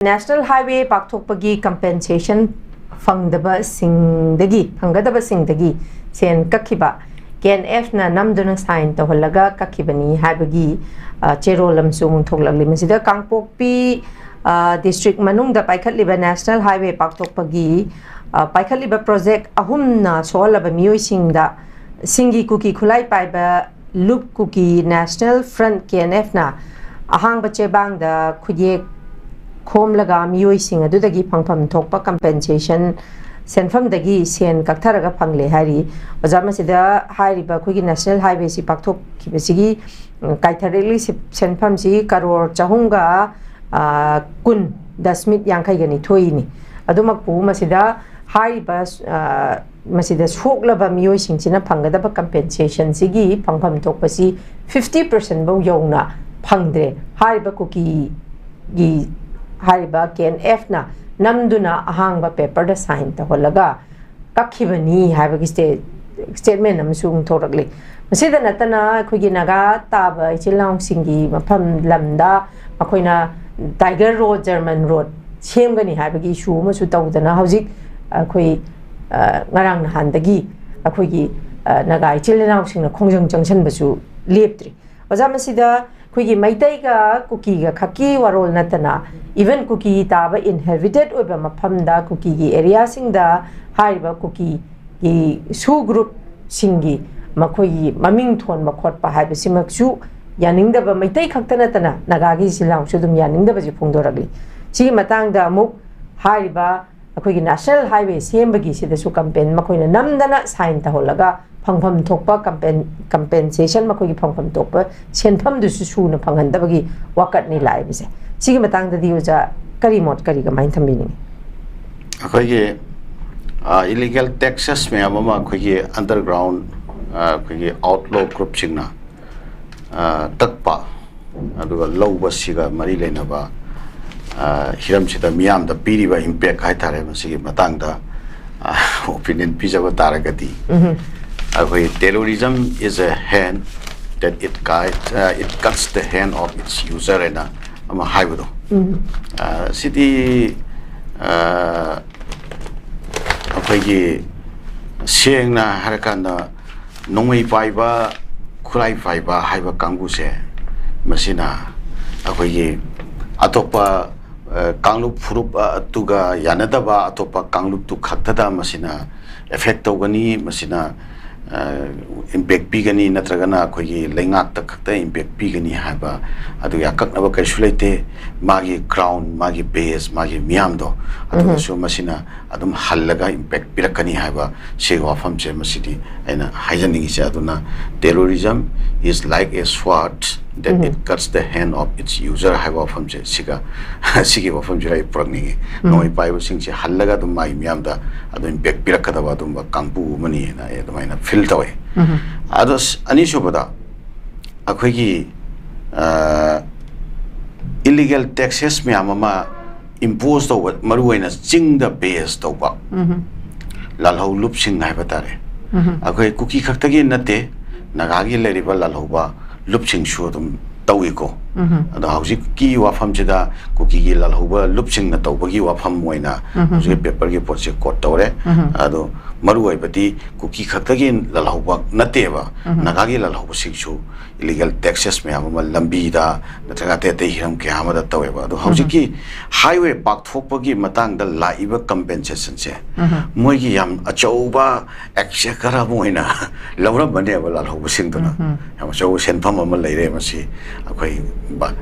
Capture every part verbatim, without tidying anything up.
National Highway ꯄꯥꯛꯊꯣꯛꯄꯒꯤ compensation ꯐꯪꯗꯕꯁꯤꯡꯗꯒꯤ, ꯐꯪꯒꯗꯕꯁꯤꯡꯗꯒꯤ ꯁꯦꯟ ꯀꯛꯈꯤꯕ, ꯀꯦ and ꯑꯦꯐꯅ ꯅꯝꯗꯨꯅ sign ꯇꯧꯍꯜꯂꯒ ꯀꯛꯈꯤꯕꯅꯤ ꯍꯥꯏꯕꯒꯤ, ꯑ, ꯆꯦꯔꯣꯜ ꯑꯃꯁꯨ ꯑꯃꯨꯛ ꯊꯣꯛꯂꯛꯂꯤ꯫ ꯃꯁꯤꯗ ꯀꯥꯡꯄꯣꯛꯄꯤ, ꯑ, district ꯃꯅꯨꯡꯗ ꯄꯥꯏꯈꯠꯂꯤꯕ National Highway ꯄꯥꯛꯊꯣꯛꯄꯒꯤ, ꯑ, ꯄꯥꯏꯈꯠꯂꯤꯕ project ꯑꯍꯨꯝꯅ ꯁꯣꯛꯍꯜꯂꯕ ꯃꯤꯑꯣꯏꯁꯤꯡꯗ, ꯁꯤꯡꯒꯤ ꯀꯨꯀꯤ ꯈꯨꯠꯂꯥꯏ ꯄꯥꯏꯕ ꯂꯨꯞ ꯀꯨꯀꯤ National Front, ꯀꯦ ꯑꯦꯟ ꯑꯦꯐꯅ ꯑꯍꯥꯡꯕ ꯆꯦꯕꯥꯡꯗ ꯈꯨꯠꯌꯦꯛ ꯈꯣꯝꯂꯒ ꯃꯤꯑꯣꯏꯁꯤꯡ ꯑꯗꯨꯗꯒꯤ ꯐꯪꯐꯝ ꯊꯣꯛꯄ compensation ꯁꯦꯟꯐꯝꯗꯒꯤ ꯁꯦꯟ ꯀꯛꯊꯔꯒ ꯐꯪꯂꯦ ꯍꯥꯏꯔꯤ꯫ ꯑꯣꯖꯥ, ꯃꯁꯤꯗ ꯍꯥꯏꯔꯤꯕ ꯑꯩꯈꯣꯏꯒꯤ National Highway ꯁꯤ ꯄꯥꯛꯊꯣꯛꯈꯤꯕꯁꯤꯒꯤ, ꯎꯝ, ꯀꯥꯏꯊꯔꯛꯂꯤ ꯁꯤ-, ꯁꯦꯟꯐꯝꯁꯤ ꯀꯔꯣꯔ ꯆꯍꯨꯝꯒ, ꯑ, ꯀꯨꯟ ꯗꯁꯃꯤꯛ ꯌꯥꯡꯈꯩꯒ ꯅꯤꯊꯣꯏꯅꯤ꯫ ꯑꯗꯨꯃꯛꯄꯨ ꯃꯁꯤꯗ ꯍꯥꯏꯔꯤꯕ, ꯑ, ꯃꯁꯤꯗ ꯁꯣꯛꯂꯕ ꯃꯤꯑꯣꯏꯁꯤꯡꯁꯤꯅ ꯐꯪꯒꯗꯕ compensation ꯁꯤꯒꯤ ꯐꯪꯐꯝ ꯊꯣꯛꯄꯁꯤ fifty percent ꯐꯥꯎ ꯌꯧꯅ ꯐꯪꯗ꯭ꯔꯦ꯫ ꯍꯥꯏꯔꯤꯕ ꯀꯨꯀꯤꯒꯤ, ꯍꯥꯏꯔꯤꯕ ꯀꯦ ꯑꯦꯟ ꯑꯦꯐꯅ ꯅꯝꯗꯨꯅ ꯑꯍꯥꯡꯕ paper ꯗ sign ꯇꯧꯍꯜꯂꯒ ꯀꯛꯈꯤꯕꯅꯤ ꯍꯥꯏꯕꯒꯤ state-, statement ꯑꯃꯁꯨ ꯑꯃꯨꯛ ꯊꯣꯛꯂꯛꯂꯤ꯫ ꯃꯁꯤꯗ ꯅꯠꯇꯅ ꯑꯩꯈꯣꯏꯒꯤ ꯅꯥꯒꯥ ꯇꯥꯕ ꯏꯆꯤꯜ ꯏꯅꯥꯎꯁꯤꯡꯒꯤ ꯃꯐꯝ ꯂꯝꯗ ꯃꯈꯣꯏꯅ Tiger Road, German Road ꯁꯦꯝꯒꯅꯤ ꯍꯥꯏꯕꯒꯤ issue ꯑꯃꯁꯨ ꯇꯧꯗꯅ ꯍꯧꯖꯤꯛ ꯑꯩꯈꯣꯏ, ꯑ, ꯉꯔꯥꯡ ꯅꯍꯥꯟꯗꯒꯤ ꯑꯩꯈꯣꯏꯒꯤ, ꯑ, ꯅꯥꯒꯥ ꯏꯆꯤꯜ ꯏꯅꯥꯎꯁꯤꯡꯅ ꯈꯣꯡꯖꯪ ꯆꯪꯁꯟꯕꯁꯨ ꯂꯦꯞꯇ꯭ꯔꯤ꯫ ꯑꯣꯖꯥ, ꯃꯁꯤꯗ ꯑꯩꯈꯣꯏꯒꯤ ꯃꯩꯇꯩꯒ ꯀꯨꯀꯤꯒ ꯈꯛꯀꯤ ꯋꯥꯔꯣꯜ ꯅꯠꯇꯅ, even ꯀꯨꯀꯤ ꯇꯥꯕ inhabited ꯑꯣꯏꯕ ꯃꯐꯝꯗ, ꯀꯨꯀꯤꯒꯤ area ꯁꯤꯡꯗ ꯍꯥꯏꯔꯤꯕ ꯀꯨꯀꯤꯒꯤ ꯁꯨ group ꯁꯤꯡꯒꯤ ꯃꯈꯣꯏꯒꯤ ꯃꯃꯤꯡ ꯊꯣꯟꯕ ꯈꯣꯠꯄ ꯍꯥꯏꯕꯁꯤꯃꯛꯁꯨ ꯌꯥꯅꯤꯡꯗꯕ, ꯃꯩꯇꯩ ꯈꯛꯇ ꯅꯠꯇꯅ ꯅꯥꯒꯥꯒꯤ ꯏꯆꯤꯜ ꯏꯅꯥꯎꯁꯨ ꯑꯗꯨꯝ ꯌꯥꯅꯤꯡꯗꯕꯁꯤ ꯐꯣꯡꯗꯣꯔꯛꯂꯤ꯫ ꯁꯤꯒꯤ ꯃꯇꯥꯡꯗ ꯑꯃꯨꯛ ꯍꯥꯏꯔꯤꯕ ꯑꯩꯈꯣꯏꯒꯤ National Highway ꯁꯦꯝꯕꯒꯤꯁꯤꯗꯁꯨ compen-, ꯃꯈꯣꯏꯅ ꯅꯝꯗꯅ sign ꯇꯧꯍꯜꯂꯒ ꯐꯪꯐꯝ ꯊꯣꯛꯄ compen-, compensation, ꯃꯈꯣꯏꯒꯤ ꯐꯪꯐꯝ ꯊꯣꯛꯄ ꯁꯦꯟꯐꯝꯗꯨꯁꯨ ꯁꯨꯅ ꯐꯪꯍꯟꯗꯕꯒꯤ ꯋꯥꯀꯠꯅꯤ ꯂꯥꯛꯏꯕꯁꯦ꯫ ꯁꯤꯒꯤ ꯃꯇꯥꯡꯗꯗꯤ ꯑꯣꯖꯥ ꯀꯔꯤ ꯃꯣꯠ, ꯀꯔꯤ ꯀꯃꯥꯏꯅ ꯊꯝꯕꯤꯅꯤꯡꯉꯤ? ꯑꯩꯈꯣꯏꯒꯤ, ꯑ, illegal taxes ꯃꯌꯥꯝ ꯑꯃ ꯑꯩꯈꯣꯏꯒꯤ underground, ꯑ, ꯑꯩꯈꯣꯏꯒꯤ outlaw group ꯁꯤꯡꯅ, ꯑ, ꯀꯛꯄ ꯑꯗꯨꯒ ꯂꯧꯕꯁꯤꯒ ꯃꯔꯤ ꯂꯩꯅꯕ, ꯑ, ꯍꯤꯔꯝꯁꯤꯗ ꯃꯤꯌꯥꯝꯗ ꯄꯤꯔꯤꯕ impact ꯍꯥꯏꯇꯥꯔꯦ, ꯃꯁꯤꯒꯤ ꯃꯇꯥꯡꯗ, ꯑ, opinion ꯄꯤꯖꯕ ꯇꯥꯔꯒꯗꯤ, ꯑꯩꯈꯣꯏ terrorism is a hand that it guide, uh, it cuts the hand of its user ꯍꯥꯏꯅ ꯑꯃ ꯍꯥꯏꯕꯗꯣ, ꯎꯝ꯫ ꯑ, ꯁꯤꯗꯤ, ꯑ, ꯑꯩꯈꯣꯏꯒꯤ ꯁꯦꯡꯅ ꯍꯥꯏꯔꯀꯥꯟꯗ ꯅꯣꯡꯃꯩ ꯄꯥꯏꯕ, ꯈꯨꯠꯂꯥꯏ ꯄꯥꯏꯕ ꯍꯥꯏꯕ ꯀꯥꯡꯕꯨꯁꯦ, ꯃꯁꯤꯅ ꯑꯩꯈꯣꯏꯒꯤ ꯑꯇꯣꯞꯄ, ꯑ, ꯀꯥꯡꯂꯨꯞ ꯐꯨꯔꯨꯞ, ꯑ, ꯑꯗꯨꯒ ꯌꯥꯅꯗꯕ ꯑꯇꯣꯞꯄ ꯀꯥꯡꯂꯨꯞꯇꯨ ꯈꯛꯇꯗ ꯃꯁꯤꯅ effect ꯇꯧꯒꯅꯤ, ꯃꯁꯤꯅ, ꯑ, impact ꯄꯤꯒꯅꯤ, ꯅꯠꯇ꯭ꯔꯒꯅ ꯑꯩꯈꯣꯏꯒꯤ ꯂꯩꯉꯥꯛꯇ ꯈꯛꯇ impact ꯄꯤꯒꯅꯤ ꯍꯥꯏꯕ ꯑꯗꯨꯒꯤ ꯑꯀꯛꯅꯕ ꯀꯔꯤꯁꯨ ꯂꯩꯇꯦ꯫ ꯃꯥꯒꯤ ground, ꯃꯥꯒꯤ base, ꯃꯥꯒꯤ ꯃꯤꯌꯥꯝꯗꯣ, ꯑꯗꯨꯗꯁꯨ ꯃꯁꯤꯅ ꯑꯗꯨꯝ ꯍꯜꯂꯒ impact ꯄꯤꯔꯛꯀꯅꯤ ꯍꯥꯏꯕ ꯁꯤꯒꯤ ꯋꯥꯐꯝꯁꯦ, ꯃꯁꯤꯗꯤ ꯑꯩꯅ ꯍꯥꯏꯖꯅꯤꯡꯉꯤꯁꯦ꯫ ꯑꯗꯨꯅ terrorism is like a sword that it cuts the hand of its user ꯍꯥꯏꯕ ꯋꯥꯐꯝꯁꯦ, ꯁꯤꯒ, ꯁꯤꯒꯤ ꯋꯥꯐꯝꯁꯤꯗ ꯑꯩ ꯄꯨꯔꯛꯅꯤꯡꯉꯤ꯫ ꯅꯣꯡꯃꯩ ꯄꯥꯏꯕꯁꯤꯡꯁꯦ ꯍꯜꯂꯒ ꯑꯗꯨꯝ ꯃꯥꯒꯤ ꯃꯤꯌꯥꯝꯗ ꯑꯗꯨꯝ impact ꯄꯤꯔꯛꯀꯗꯕ ꯑꯗꯨꯝꯕ ꯀꯥꯡꯕꯨ ꯑꯃꯅꯤꯅ ꯑꯩ ꯑꯗꯨꯃꯥꯏꯅ feel ꯇꯧꯋꯦ꯫ ꯑꯗꯣ ꯁ-, ꯑꯅꯤꯁꯨꯕꯗ, ꯑꯩꯈꯣꯏꯒꯤ, ꯑ, illegal taxes ꯃꯌꯥꯝ ꯑꯃ impose ꯇꯧꯕ, ꯃꯔꯨꯑꯣꯏꯅ ꯆꯤꯡꯗ base ꯇꯧꯕ ꯂꯥꯜꯍꯧ ꯂꯨꯞꯁꯤꯡ ꯍꯥꯏꯕ ꯇꯥꯔꯦ꯫ ꯑꯩꯈꯣꯏ ꯀꯨꯀꯤ ꯈꯛꯇꯒꯤ ꯅꯠꯇꯦ, ꯅꯥꯒꯥꯒꯤ ꯂꯩꯔꯤꯕ ꯂꯥꯜꯍꯧꯕ ꯂꯨꯞꯁꯤꯡꯁꯨ ꯑꯗꯨꯝ ꯇꯧꯏꯀꯣ꯫ ꯑꯗꯣ ꯍꯧꯖꯤꯛꯀꯤ ꯋꯥꯐꯝꯁꯤꯗ ꯀꯨꯀꯤꯒꯤ ꯂꯥꯜꯍꯧꯕ ꯂꯨꯞꯁꯤꯡꯅ ꯇꯧꯕꯒꯤ ꯋꯥꯐꯝ ꯑꯣꯏꯅ ꯍꯧꯖꯤꯛꯀꯤ paperꯒꯤ ꯄꯣꯠꯁꯦ quote ꯇꯧꯔꯦ꯫ ꯑꯗꯣ ꯃꯔꯨꯑꯣꯏꯕꯗꯤ ꯀꯨꯀꯤ ꯈꯛꯇꯒꯤ ꯂꯥꯜꯍꯧꯕ ꯅꯠꯇꯦꯕ, ꯅꯥꯒꯥꯒꯤ ꯂꯥꯜꯍꯧꯕꯁꯤꯡꯁꯨ illegal taxes ꯃꯌꯥꯝ ꯑꯃ ꯂꯝꯕꯤꯗ ꯅꯠꯇ꯭ꯔꯒ ꯑꯇꯩ ꯑꯇꯩ ꯍꯤꯔꯝ ꯀꯌꯥ ꯑꯃꯗ ꯇꯧꯋꯦꯕ꯫ ꯑꯗꯣ ꯍꯧꯖꯤꯛꯀꯤ highway ꯄꯥꯛꯊꯣꯛꯄꯒꯤ ꯃꯇꯥꯡꯗ ꯂꯥꯛꯏꯕ compensationꯁꯦ ꯃꯣꯏꯒꯤ ꯌꯥꯝ ꯑꯆꯧꯕ exchequer ꯑꯃ ꯑꯣꯏꯅ ꯂꯧꯔꯝꯕꯅꯦꯕ ꯂꯥꯜꯍꯧꯕꯁꯤꯡꯗꯨꯅ꯫ ꯌꯥꯝ ꯑꯆꯧꯕ ꯁꯦꯟꯐꯝ ꯑꯃ ꯂꯩꯔꯦ꯫ ꯃꯁꯤ ꯑꯩꯈꯣꯏ ꯕ-,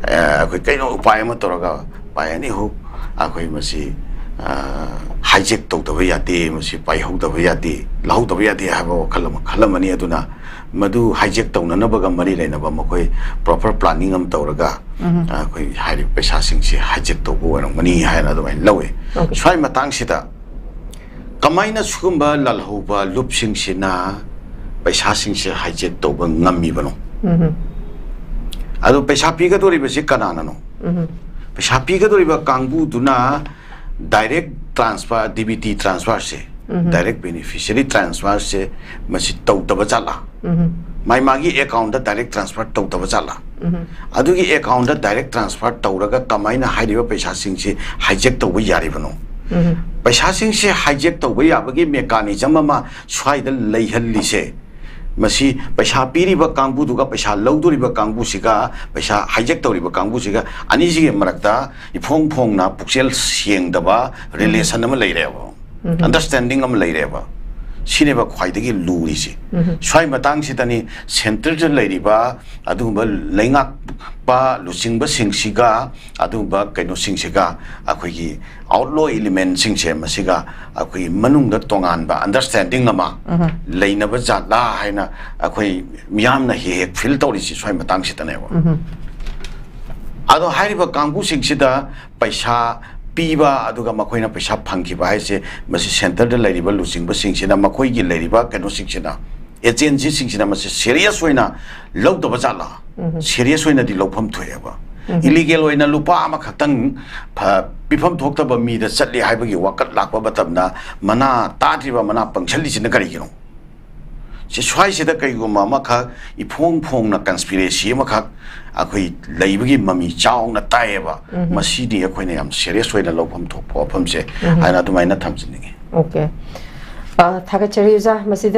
ꯑ, ꯑꯩꯈꯣꯏ ꯀꯩꯅꯣ ꯎꯄꯥꯏ ꯑꯃ ꯇꯧꯔꯒ, ꯎꯄꯥꯏ ꯑꯅꯤ ꯑꯍꯨꯝ ꯑꯩꯈꯣꯏ ꯃꯁꯤ, ꯑ, hijack ꯇꯧꯗꯕ ꯌꯥꯗꯦ, ꯃꯁꯤ ꯄꯥꯏꯍꯧꯗꯕ ꯌꯥꯗꯦ, ꯂꯧꯍꯧꯗꯕ ꯌꯥꯗꯦ ꯍꯥꯏꯕ ꯋꯥꯈꯜ ꯑꯃ ꯈꯜꯂꯝꯃꯅꯤ꯫ ꯑꯗꯨꯅ ꯃꯗꯨ hijack ꯇꯧꯅꯅꯕꯒ ꯃꯔꯤ ꯂꯩꯅꯕ ꯃꯈꯣꯏ proper planning ꯑꯃ ꯇꯧꯔꯒ, ꯑ, ꯑꯩꯈꯣꯏ ꯍꯥꯏꯔꯤꯕ ꯄꯩꯁꯥꯁꯤꯡꯁꯤ hijack ꯇꯧꯕ ꯑꯣꯏꯔꯝꯒꯅꯤ ꯍꯥꯏꯅ ꯑꯗꯨꯃꯥꯏꯅ ꯂꯧꯋꯤ꯫ ꯁ꯭ꯋꯥꯏ ꯃꯇꯥꯡꯁꯤꯗ ꯀꯃꯥꯏꯅ ꯁꯤꯒꯨꯝꯕ ꯂꯥꯜꯍꯧꯕ ꯂꯨꯞꯁꯤꯡꯁꯤꯅ ꯄꯩꯁꯥꯁꯤꯡꯁꯦ hijack ꯇꯧꯕ ꯉꯝꯃꯤꯕꯅꯣ? ꯑꯗꯣ ꯄꯩꯁꯥ ꯄꯤꯒꯗꯧꯔꯤꯕꯁꯤ ꯀꯅꯥꯅꯅꯣ? ꯄꯩꯁꯥ ꯄꯤꯒꯗꯧꯔꯤꯕ ꯀꯥꯡꯕꯨꯗꯨꯅ direct transfer, DBT transferꯁꯦ, direct beneficiary transferꯁꯦ ꯃꯁꯤ ꯇꯧꯗꯕ ꯖꯥꯠꯂꯥ? ꯃꯥꯏ ꯃꯥꯒꯤ ꯑꯦꯀꯥꯎꯟꯗ ꯗꯥꯏꯔꯦꯛ ꯇ꯭ꯔꯥꯟꯁꯐꯔ ꯇꯧꯗꯕ ꯖꯥꯠꯂꯥ? ꯑꯗꯨꯒꯤ ꯑꯦꯀꯥꯎꯟꯗ ꯗꯥꯏꯔꯦꯛ ꯇ꯭ꯔꯥꯟꯁꯐꯔ ꯇꯧꯔꯒ ꯀꯃꯥꯏꯅ ꯍꯥꯏꯔꯤꯕ ꯄꯩꯁꯥꯁꯤꯡꯁꯤ ꯍꯥꯏꯖꯦꯛ ꯇꯧꯕ ꯌꯥꯔꯤꯕꯅꯣ? ꯄꯩꯁꯥꯁꯤꯡꯁꯦ ꯍꯥꯏꯖꯦꯛ ꯇꯧꯕ ꯌꯥꯕꯒꯤ ꯃꯦꯀꯥꯅꯤꯖꯝ ꯑꯃ ꯁ꯭ꯋꯥꯏꯗ ꯂꯩꯍꯜꯂꯤꯁꯦ, ꯃꯁꯤ ꯄꯩꯁꯥ ꯄꯤꯔꯤꯕ ꯀꯥꯡꯕꯨꯗꯨꯒ ꯄꯩꯁꯥ ꯂꯧꯗꯣꯔꯤꯕ ꯀꯥꯡꯕꯨꯁꯤꯒ, ꯄꯩꯁꯥ ꯍꯥꯏꯖꯦꯛ ꯇꯧꯔꯤꯕ ꯀꯥꯡꯕꯨꯁꯤꯒ, ꯑꯅꯤꯁꯤꯒꯤ ꯃꯔꯛꯇ ꯏꯐꯣꯡ ꯐꯣꯡꯅ ꯄꯨꯛꯆꯦꯜ ꯁꯦꯡꯗꯕ ꯔꯤꯂꯦꯁꯟ ꯑꯃ ꯂꯩꯔꯦꯕ, ꯑꯟꯗꯔꯁꯇꯦꯟꯗꯤꯡ ꯑꯃ ꯂꯩꯔꯦꯕ꯫ ꯁꯤꯅꯦꯕ ꯈ꯭ꯋꯥꯏꯗꯒꯤ ꯂꯨꯔꯤꯁꯦ꯫ ꯁ꯭ꯋꯥꯏ ꯃꯇꯥꯡꯁꯤꯗꯅꯤ ꯁꯦꯟꯇꯔꯗ ꯂꯩꯔꯤꯕ ꯑꯗꯨꯒꯨꯝꯕ ꯂꯩꯉꯥꯛꯄ ꯂꯨꯆꯤꯡꯕꯁꯤꯡꯁꯤꯒ, ꯑꯗꯨꯒꯨꯝꯕ ꯀꯩꯅꯣꯁꯤꯡꯁꯤꯒ, ꯑꯩꯈꯣꯏꯒꯤ ꯑꯥꯎꯠꯂꯣ ꯏꯂꯤꯃꯦꯟꯁꯤꯡꯁꯦ, ꯃꯁꯤꯒ ꯑꯩꯈꯣꯏꯒꯤ ꯃꯅꯨꯡꯗ ꯇꯣꯉꯥꯟꯕ ꯑꯟꯗꯔꯁꯇꯦꯟꯗꯤꯡ ꯑꯃ ꯂꯩꯅꯕ ꯖꯥꯠꯂꯥ ꯍꯥꯏꯅ ꯑꯩꯈꯣꯏ ꯃꯤꯌꯥꯝꯅ ꯍꯦꯛ ꯍꯦꯛ ꯐꯤꯜ ꯇꯧꯔꯤꯁꯤ ꯁ꯭ꯋꯥꯏ ꯃꯇꯥꯡꯁꯤꯗꯅꯦꯕ꯫ ꯑꯗꯣ ꯍꯥꯏꯔꯤꯕ ꯀꯥꯡꯕꯨꯁꯤꯡꯁꯤꯗ ꯄꯩꯁꯥ ꯄꯤꯕ, ꯑꯗꯨꯒ ꯃꯈꯣꯏꯅ ꯄꯩꯁꯥ ꯐꯪꯈꯤꯕ ꯍꯥꯏꯁꯦ, ꯃꯁꯤ ꯁꯦꯟꯇꯔꯗ ꯂꯩꯔꯤꯕ ꯂꯨꯆꯤꯡꯕꯁꯤꯡꯁꯤꯅ, ꯃꯈꯣꯏꯒꯤ ꯂꯩꯔꯤꯕ ꯀꯩꯅꯣꯁꯤꯡꯁꯤꯅ, ꯑꯦꯖꯦꯟꯁꯤꯁꯤꯡꯁꯤꯅ ꯃꯁꯤ ꯁꯦꯔꯤꯌꯁ ꯑꯣꯏꯅ ꯂꯧꯗꯕ ꯖꯥꯠꯂꯥ? ꯁꯦꯔꯤꯌꯁ ꯑꯣꯏꯅꯗꯤ ꯂꯧꯐꯝ ꯊꯣꯛꯑꯦꯕ꯫ ꯏꯂꯤꯒꯦꯜ ꯑꯣꯏꯅ ꯂꯨꯄꯥ ꯑꯃꯈꯛꯇꯪ ꯐ-, ꯄꯤꯐꯝ ꯊꯣꯛꯇꯕ ꯃꯤꯗ ꯆꯠꯂꯤ ꯍꯥꯏꯕꯒꯤ ꯋꯥꯀꯠ ꯂꯥꯛꯄ ꯃꯇꯝꯗ ꯃꯅꯥ ꯇꯥꯗ꯭ꯔꯤꯕ, ꯃꯅꯥ ꯄꯪꯁꯜꯂꯤꯁꯤꯅ ꯀꯔꯤꯒꯤꯅꯣ? ꯁꯤ ꯁ꯭ꯋꯥꯏꯁꯤꯗ ꯀꯩꯒꯨꯝꯕ ꯑꯃꯈꯛ ꯏꯐꯣꯡ ꯐꯣꯡꯅ ꯀꯟꯁꯄꯤꯔꯦꯁꯤ ꯑꯃꯈꯛ ꯑꯩꯈꯣꯏ ꯂꯩꯕꯒꯤ ꯃꯃꯤ ꯆꯥꯎꯅ ꯇꯥꯏꯌꯦꯕ꯫ ꯃꯁꯤꯗꯤ ꯑꯩꯈꯣꯏꯅ ꯌꯥꯝ ꯁꯦꯔꯤꯌꯁ ꯑꯣꯏꯅ ꯂꯧꯐꯝ ꯊꯣꯛꯄ ꯋꯥꯐꯝꯁꯦ ꯍꯥꯏꯅ ꯑꯗꯨꯃꯥꯏꯅ ꯊꯝꯖꯅꯤꯡꯉꯤ꯫ ꯑꯣꯀꯦ꯫ ꯑ, ꯊꯥꯒꯠꯆꯔꯤ ꯑꯣꯖꯥ꯫ ꯃꯁꯤꯗ